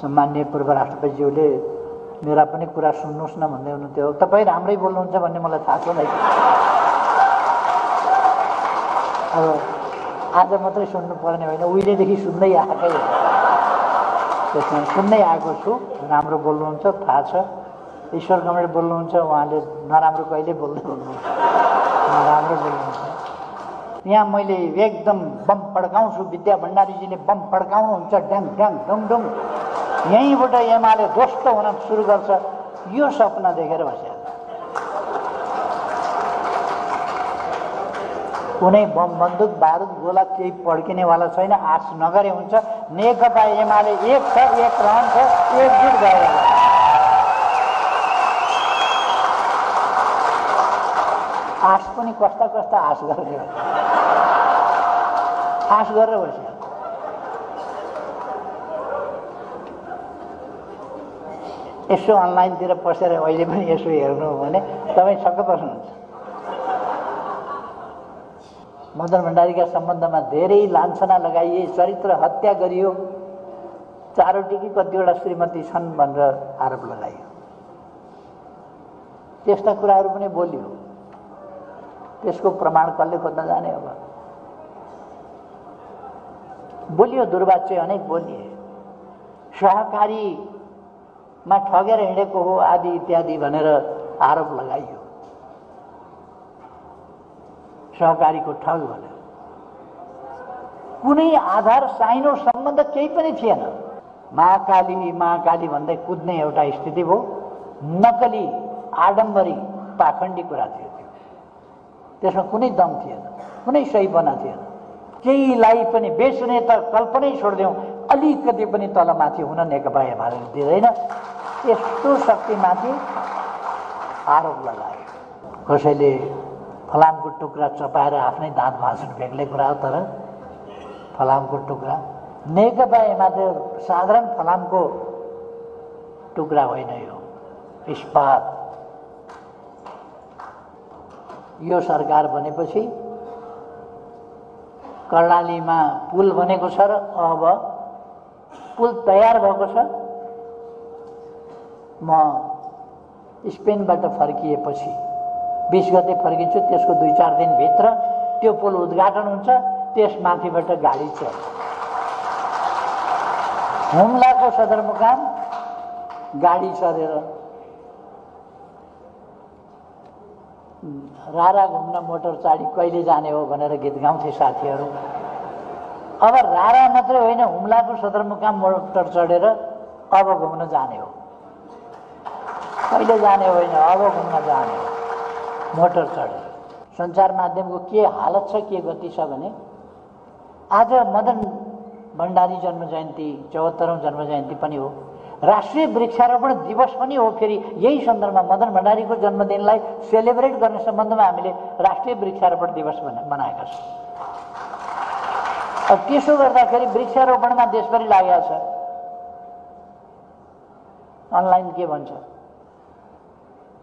सम्माननीय पूर्व राष्ट्रपतिज्यूले मेरा पनि कुरा सुन्नुहोस् न भन्दै हुनुहुन्थ्यो। तपाईँ राम्रै बोल्नुहुन्छ भन्ने मलाई थाहा छ नै। अब आज मात्रै सुन्नु पर्ने होइन, उहिलेदेखि सुन्दै आएकै हो। त्यसमा सुन्दै आएको छु। राम्रो बोल्नुहुन्छ थाहा छ। ईश्वर कमरेड बोल्नुहुन्छ, उहाँले नराम्रो कहिले बोल्दै बोल्नुहुन्छ, राम्रो बोल्नुहुन्छ। यहाँ मैले एकदम बम पड्काउँछु, विद्या भण्डारीजीले बम पड्काउनुहुन्छ, ड्याङ ड्याङ डुङ डुङ, यहीँबाट एमाले ध्वस्त हुन सुरु गर्छ, यो सपना देखेर बस्या। कुनै बम बन्दुक बारुद गोला केही पड्किनेवाला छैन। आर्ट्स नगरे हुन्छ। नेकपा एमाले एक छ, एक रहन्छ, एकजुट भएर आश पनि कस्ता कस्ता आश गरेर बस्यो। यसो अनलाइनतिर पसेर अहिले पनि यसो हेर्नु हो भने तपाईँ छक्क पर्नुहुन्छ। मदन भण्डारीका सम्बन्धमा धेरै लान्छना लगाइए, चरित्र हत्या गरियो, चारवटी कि कतिवटा श्रीमती छन् भनेर आरोप लगाइयो। त्यस्ता कुराहरू पनि बोलियो। त्यसको प्रमाण कसले खोज्न जाने? अब बोलियो, दुर्वाच्य अनेक बोलिए। सहकारीमा ठगेर हिँडेको हो आदि इत्यादि भनेर आरोप लगाइयो। सहकारीको ठग भनेर कुनै आधार साइनो सम्बन्ध केही पनि थिएन। महाकाली भन्दै कुद्ने एउटा स्थिति भयो। नकली, आडम्बरी, पाखण्डी कुरा थियो। त्यसमा कुनै दम थिएन, कुनै सहीपना थिएन। केहीलाई पनि बेच्ने त कल्पनै छोडिदिउँ, अलिकति पनि तलमाथि हुन नेकपा एमाले दिँदैन। यस्तो शक्तिमाथि आरोप लगायो। कसैले फलामको टुक्रा चपाएर आफ्नै दाँत भाँच्नु बेग्लै कुरा हो, तर फलामको टुक्रा नेकपा एमाले साधारण फलामको टुक्रा होइन। यो इस्पात। यो सरकार बनेपछि कर्णालीमा पुल बनेको छ र अब पुल तयार भएको छ। म स्पेनबाट फर्किएपछि 20 गते फर्किन्छु। त्यसको 2-4 दिनभित्र त्यो पुल उद्घाटन हुन्छ। त्यसमाथिबाट गाडी चल्छ। हुम्लाको सदरमुकाम गाडी चलेर रारा घुम्न मोटर चाडी कहिले जाने हो भनेर गीत गाउँथे साथीहरू। अब रारा मात्रै होइन, हुम्लाको सदरमुकाम मोटर चढेर अब घुम्न जाने हो। कहिले जाने होइन, अब घुम्न जाने हो मोटर चढेर। सञ्चार माध्यमको के हालत छ, के गति छ भने आज मदन भण्डारी जन्मजयन्ती 74औं जन्मजयन्ती पनि हो। राष्ट्रिय वृक्षारोपण दिवस पनि हो। फेरि यही सन्दर्भमा मदन भण्डारीको जन्मदिनलाई सेलिब्रेट गर्ने सम्बन्धमा हामीले राष्ट्रिय वृक्षारोपण दिवस मनाएका छौँ। अब त्यसो गर्दाखेरि वृक्षारोपणमा देशभरि लागेको छ। अनलाइन के भन्छ,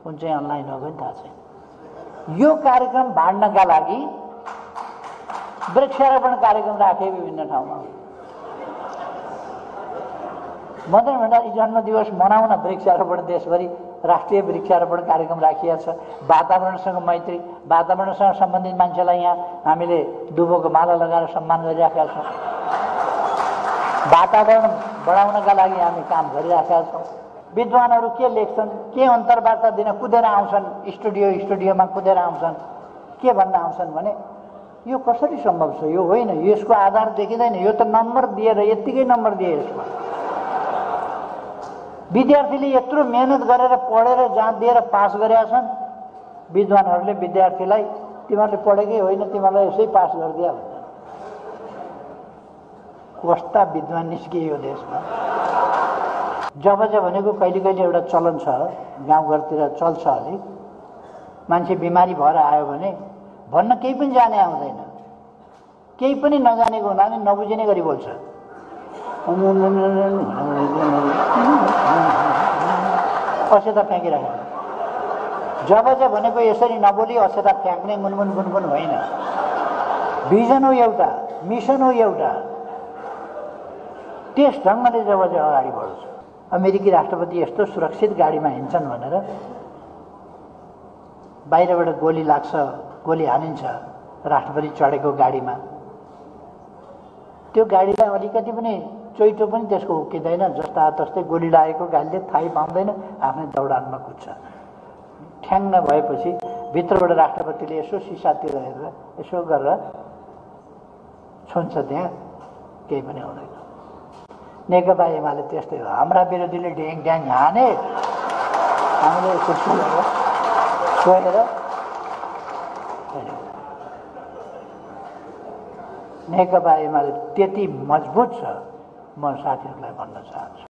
कुन चाहिँ अनलाइन हो पनि थाहा छैन। यो कार्यक्रम बाँड्नका लागि वृक्षारोपण कार्यक्रम राखे विभिन्न ठाउँमा। मदन भण्डारी जन्म दिवस मनाउन वृक्षारोपण देशभरि राष्ट्रिय वृक्षारोपण कार्यक्रम राखिएको छ। वातावरणसँग मैत्री, वातावरणसँग सम्बन्धित मान्छेलाई यहाँ हामीले दुबोको माला लगाएर सम्मान गरिराखेका छौँ। वातावरण बढाउनका लागि हामी काम गरिराखेका छौँ। विद्वानहरू के लेख्छन्, के अन्तर्वार्ता दिन कुदेर आउँछन्, स्टुडियोमा कुदेर आउँछन्, के भन्न आउँछन् भने यो कसरी सम्भव छ, यो होइन, यसको आधार देखिँदैन, यो त नम्बर दिएर यत्तिकै नम्बर दिए यसमा। विद्यार्थीले यत्रो मेहनत गरेर पढेर जाँच दिएर पास गरेका छन्। विद्वानहरूले विद्यार्थीलाई तिमीहरूले पढेकै होइन, तिमीहरूलाई यसै पास गरिदिया भन्छ। कस्ता विद्वान निस्किए यो देशमा। जब भनेको कहिले कहिले एउटा चलन छ, गाउँघरतिर चल्छ अलिक। मान्छे बिमारी भएर आयो भने भन्न केही पनि जाने आउँदैन, केही पनि नजानेको हुनाले नबुझिने गरी बोल्छ। अक्षता फ्याँकिरहेको। जब भनेको यसरी नबोली अक्षता फ्याँक्ने गुनगुन गुनगुन होइन। भिजन हो एउटा, मिसन हो एउटा। त्यस ढङ्गले जब चाहिँ अगाडि बढ्छ। अमेरिकी राष्ट्रपति यस्तो सुरक्षित गाडीमा हिँड्छन् भनेर बाहिरबाट गोली लाग्छ, गोली हानिन्छ राष्ट्रपति चढेको गाडीमा, त्यो गाडीलाई अलिकति पनि चोइटो पनि त्यसको उक्किँदैन, जस्ता तस्तै गोली लागेको गाडीले थाहै पाउँदैन, आफ्नै दौडानमा कुद्छ। ठ्याङ्ग भएपछि भित्रबाट राष्ट्रपतिले यसो सिसातिर हेरेर यसो गरेर छुन्छ, त्यहाँ केही पनि हुँदैन। नेकपा एमाले त्यस्तै हो, हाम्रा विरोधीले ड्याङ ड्याङ हाने, हामीले कुर्सी छोएर नेकपा एमाले त्यति मजबुत छ, म साथीहरूलाई भन्न चाहन्छु।